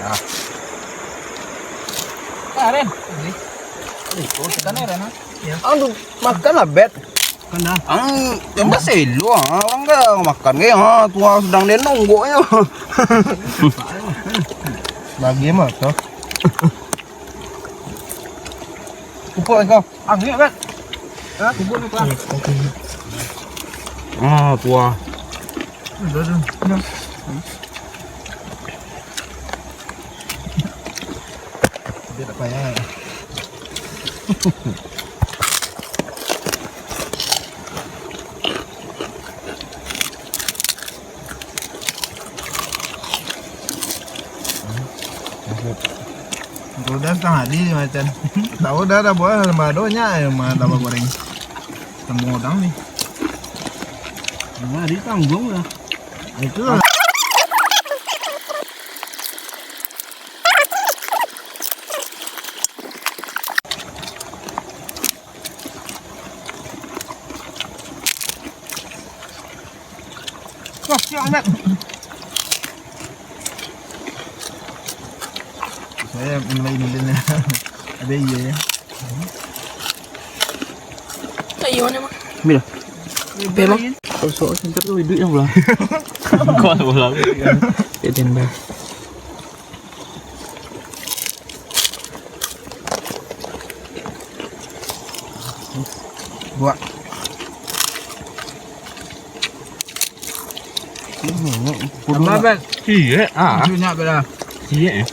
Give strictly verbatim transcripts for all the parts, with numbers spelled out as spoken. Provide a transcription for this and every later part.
Ah. Ah, Ren. Ini. Ini, oh, ikan ya, Ren, ah? Ya. Aduh, makan lah, Bet. Makan dah. Ang, yang baselo, ah. Orang dah makan, eh, ah, tu, ah, sedang dia nonggok, ya. Lagi mah, tu. Pupuk kau. Angin, Bet. Hah? Pupuk ni, Pak. Ah, tu, ah. Udah, udah. Udah. Dia tak payah. Udah setengah hari macam. Tahu dah, dah buat lama doh nyak, eh, mah tambah goreng. Temu udang ni. Nah, dia tanggung lah. Itu lah. Wah, siap, Mat. Saya mulai nulis ni. Ada iya, ya. Tak iya, mana, Mak? Bila? Bel, Mak. Kosong center tu, duit yang pulang. Kau ada pulang. Ya, tembak. Buak. Tambah, Bet. Ciek, ah. Banyak, Bet, dah. Ciek, eh.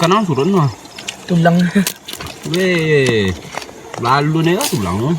Kanang surun mah. Tulang. Weh, lalu ni lah tulang.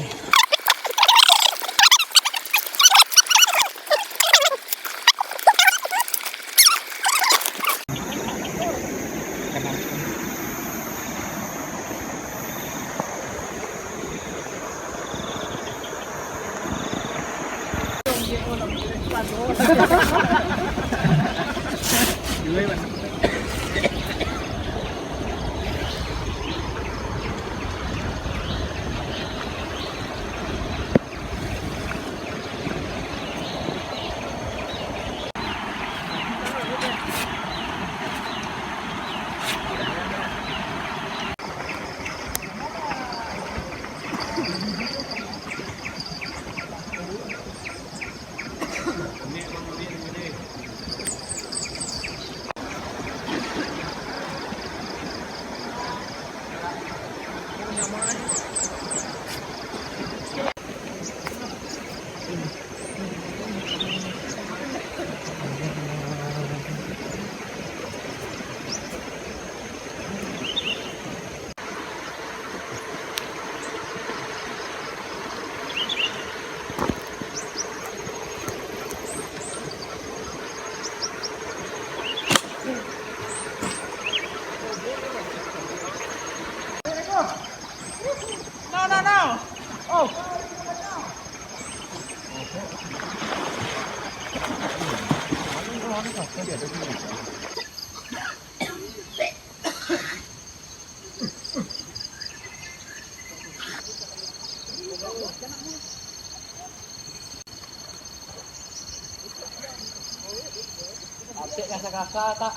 Apek kasa-kasa tak?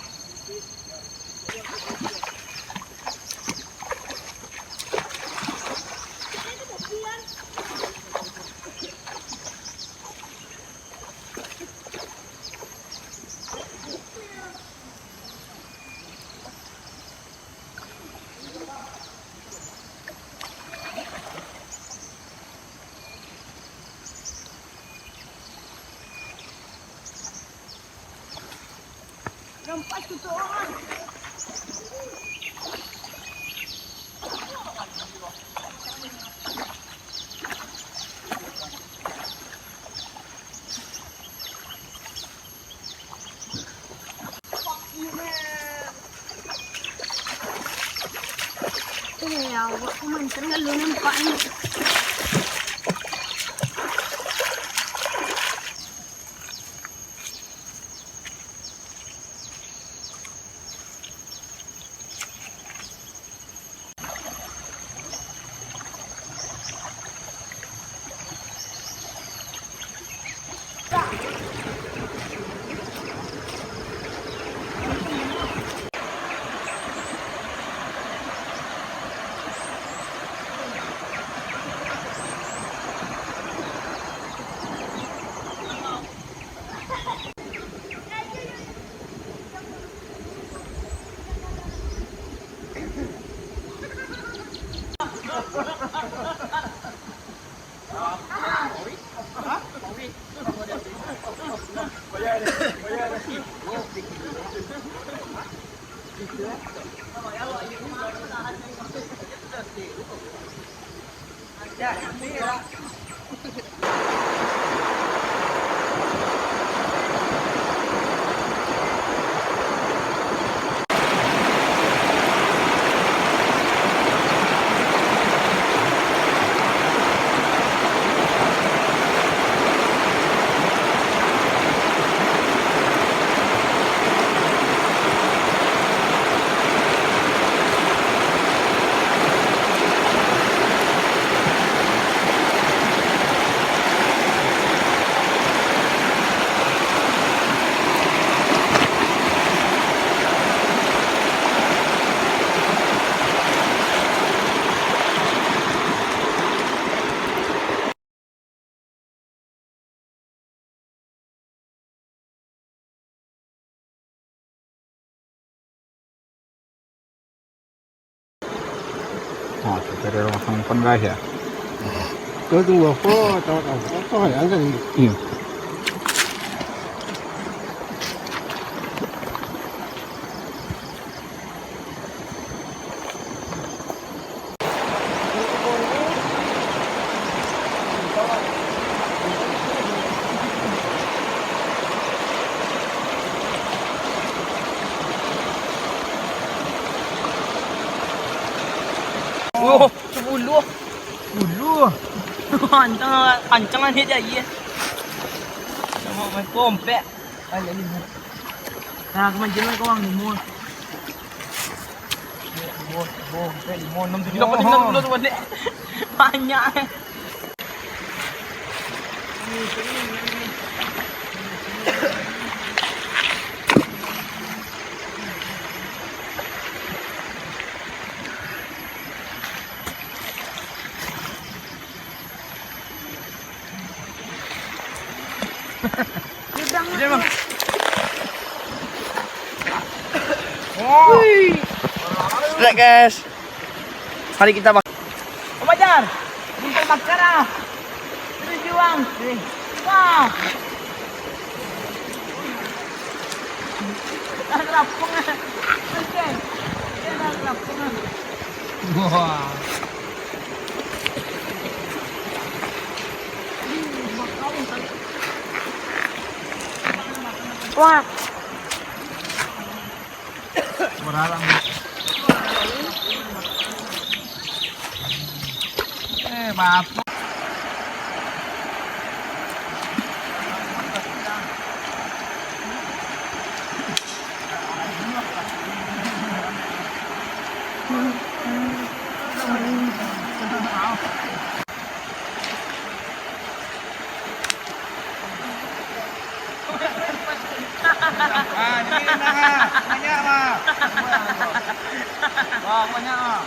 Eh, awak tu mantan lalu nampak ni. Ha, kita ada rumah teman guys ya. Kau tunggu apa? Tahu tahu. Apa yang kan? Iya. Oh, sepuluh. Sepuluh. Kancang, kancang lah dia jari. Sama main kompek. Nah, aku mancing lah, kawan, limo. Limo, limo, limo, enam, tujuh, lapan, sembilan, sepuluh, tu banyak. Banyak, eh. Lihat, guys. Mari kita bak-, Om Ajar, minta makan ah. Terus juang. Wah. Dah terapung ah. Oke. Dia dah terapung ah. Wah. Wah. Baralang. Eh, bapak. Ah, ni nah, banyak, Mak. Wah, banyak, Mak.